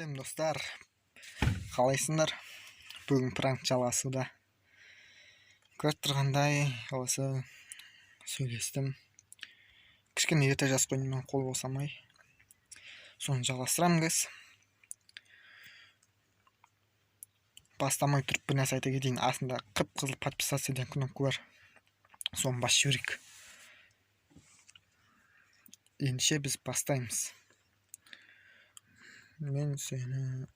Сәлем, достар, қалайсыңдар? Бүгін пранк жалғасуда. Көріп тұрғандай, осы сөйлестім. Кішкене ерте жазып қойдым мен, қол босамай. Соны жалғастырамын қазір. Бастамай тұрып, бір нәрсе айта кетейін. Астында қып қызыл «Подписаться» деген кнопка бар, соны басып жіберейік. Ендеше біз бастаймыз. Мен сені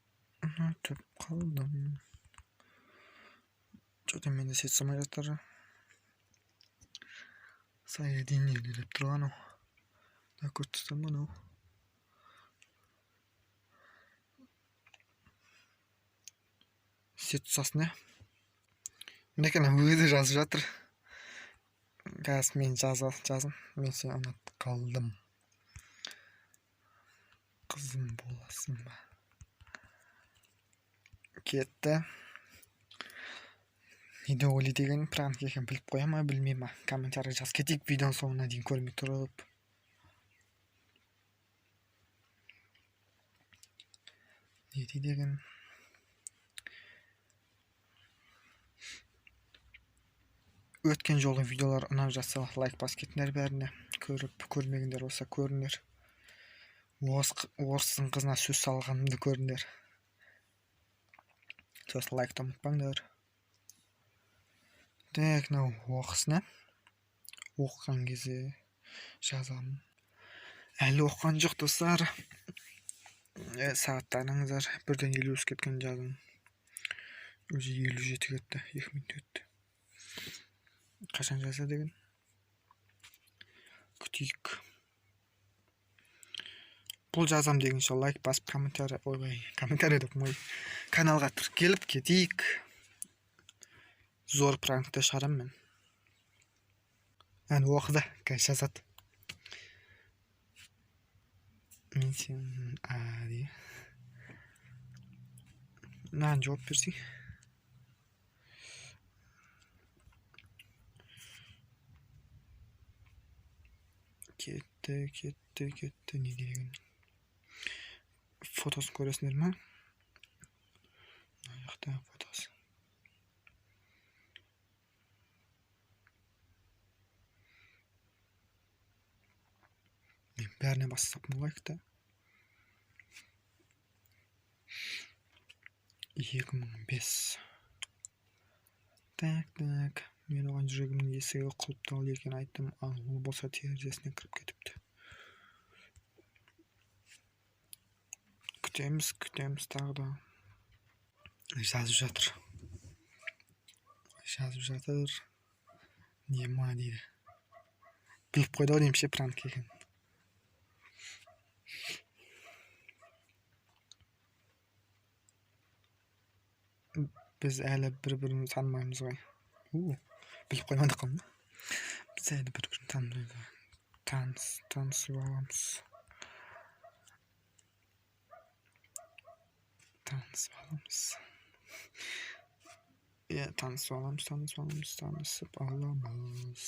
ұнатып қалдым. Че-то менде сеть ұстамай жатыр. Соединение деп тұрған ау. Да, көріп тұрсыздар ма анау? Сеть ұстасын, иә. Мінекей, өзі жазып жатыр. Қазір мен жазын. Мен сені ұнатып қалдым, қызым боласың ба? Кетті. Не деп ойлайды екен, пранк екенін біліп қоя ма, білмей ма? Комментарий жазып кетейік видеоның соңына дейін көрмей тұрып. Не дейді екен? Өткен жолы видеолар ұнап жатса, лайк басып кетіңдер бәріне. Көріп, көрмегендер болса, көріңдер. Орыстың қызына сөз салғанымды көріңдер. Сосын лайкты ұмытпаңдар. Так, мынау оқысын, ә? Оқыған кезде жазамын. Әлі оқыған жоқ, достар. Сағаттарыңыздар 1-ден 53 кеткен. Жаздым, уже 57 кетті, 2 минут өтті. Қашан жазады екен, күтейік. Бұл жазам дегенше, лайк басып, комментарий, ойбай, комментарий деп қой, каналға тіркеліп кетейік. Зор пранкті шығарамын мен. Әне, оқыды, қазір жазады. Мен сен а дейді. Мынаған жауап берсең. Кетті, кетті, кетті. Не деген? Фотосын көресіңдер ма? Мына жақта фотосы. Мен бәріне басып лайкты. 2005. Так, так. Мен оған жүрегімнің есігі құлыптаулы екенін айттым, ал ол болса терезесінен кіріп кетіпті. Күтеміз, күтеміз. Тағы да жазып жатыр, жазып жатыр. Не ма дейді? Біліп қойды ау деймін ше, пранк екенін. Біз әлі бір бірімізді танымаймыз ғой. У, біліп қоймадық қой. Біз әлі бір бірін танымайды. Танысып аламыз, танысып аламыз, иә, танысып аламыз, танысып аламыз, танысып аламыз.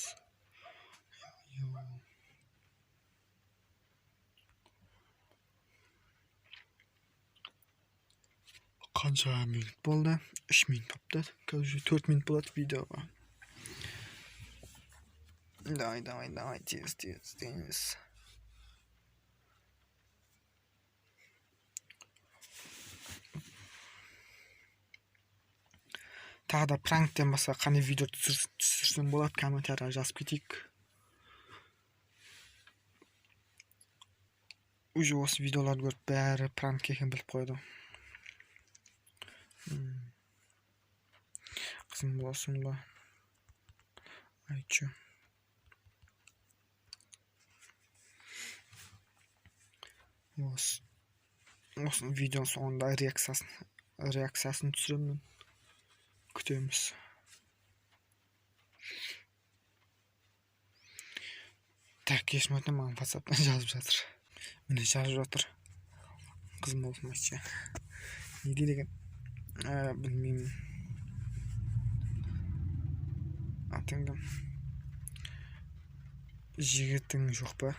Йо. Қанша минут болды? 3 минут болыпты. Қазір уже 4 минут болады видеоға. Давай, давай, давай, тез, тез, тез. Тағы да пранктен басқа қандай видео түсірсем болады, комментарийға жазып кетейік. Уже осы видеоларды көріп, бәрі пранк екенін біліп қояды. Қызым боласың ба, айтшы. Осы видеоның соңында реакциясын түсіремін. Күтеміз. Так, кешірім өтінемін, маған Ватсаптан жазып жатыр. Міне, жазып жатыр. Қызым болсын, айтшы. Не дейді екен? Білмеймін. Атың кім? Жігітің жоқ па?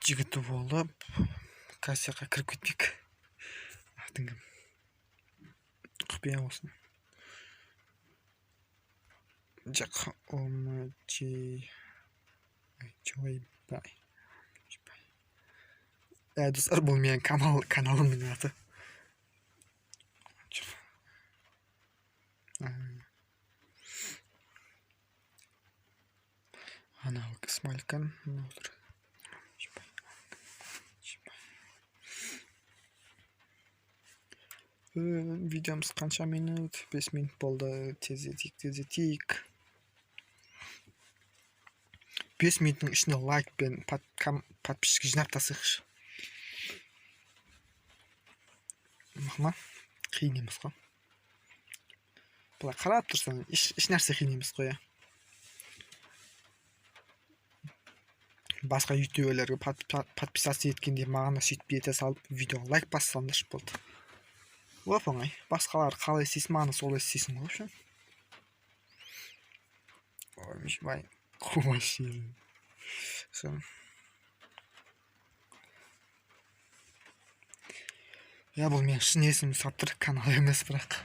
Жігіті болып, Кассияға кіріп кетпек. Атың кім? Құпия болсын. Жоқ, омажи. Жойбай. Достар, бұл менің каналымның аты. Анау смайликан отыр. Видеомыз қанша минут? 5 минут болды. Тездетейік, тездетейік. 5 минуттың ішінде лайк пен подписчик жинап тастайықшы. Мақма? Қиын емес қой. Былай қарап тұрсаң, еш нәрсе қиын емес қой, иә. Басқа ютуберлерге подписаться еткенде маған да сөйтіп ете салып, видеоға лайк басып салыңдаршы, болды. Оп оңай. Басқалар қалай істейсің, маған да солай істейсің ғой, вообще. Ой, қумаш. Иә, бұл менің шын есімім ұстап тұр, канал емес бірақ.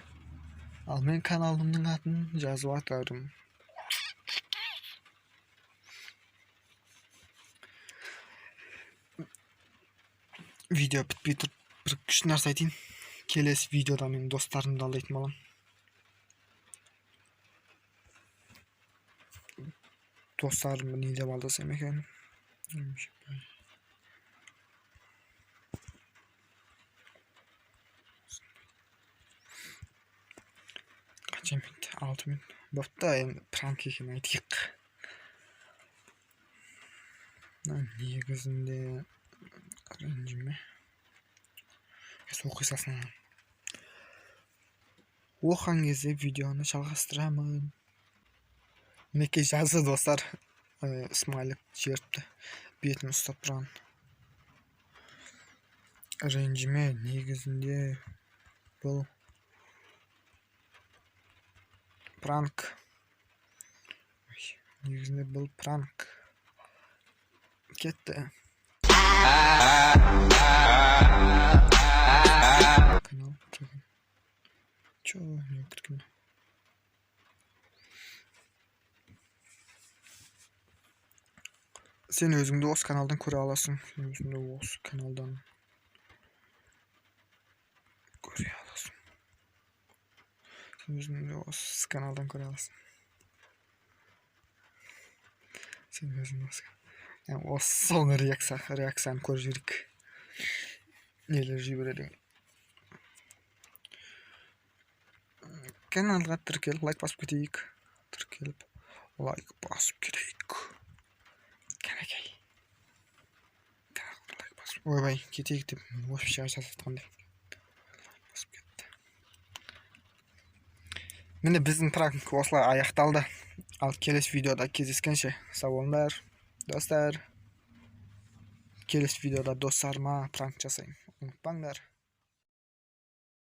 Ал мен каналымның атын жазып жатырмын. Видео бітпей тұрып бір күшті нәрсе айтайын. Келесі видеода мен достарымды алдайтын боламын. Достарымды не деп алдасам екен? Қанша минут? 6 минут. Бопты, енді пранк екенін айтайық. Негізінде ренжіме. Оқи салсын. Оқыған кезде видеоны жалғастырамын. Мінекей жазды, достар. Смайлик жіберіпті. Бетін ұстап тұрған. Ренжіме, негізінде бұл пранк. Ой, негізінде бұл пранк. Кетті. Канал. Чё, не кеткен? Сен өзіңді осы каналдан көре аласың. Сен өзіңді осы каналдан көре аласың. Сен өзіңді осы каналдан көре аласың. Сен өзіңді осы осы соңғы реакцияны көріп жіберейік. Нелер жібереді. Каналға тіркеліп, лайк басып кетейік. Тіркеліп, лайк басып кетейік. Кәнекей. Лайк басып. Ойбай, кетейік деп вообще жазып жатқандай. Басып кетті. Міне, біздің пранк осылай аяқталды. Ал келесі видеода кездескенше сау болыңдар, достар. Келесі видеода достарыма пранк жасаймын. Ұмытпаңдар.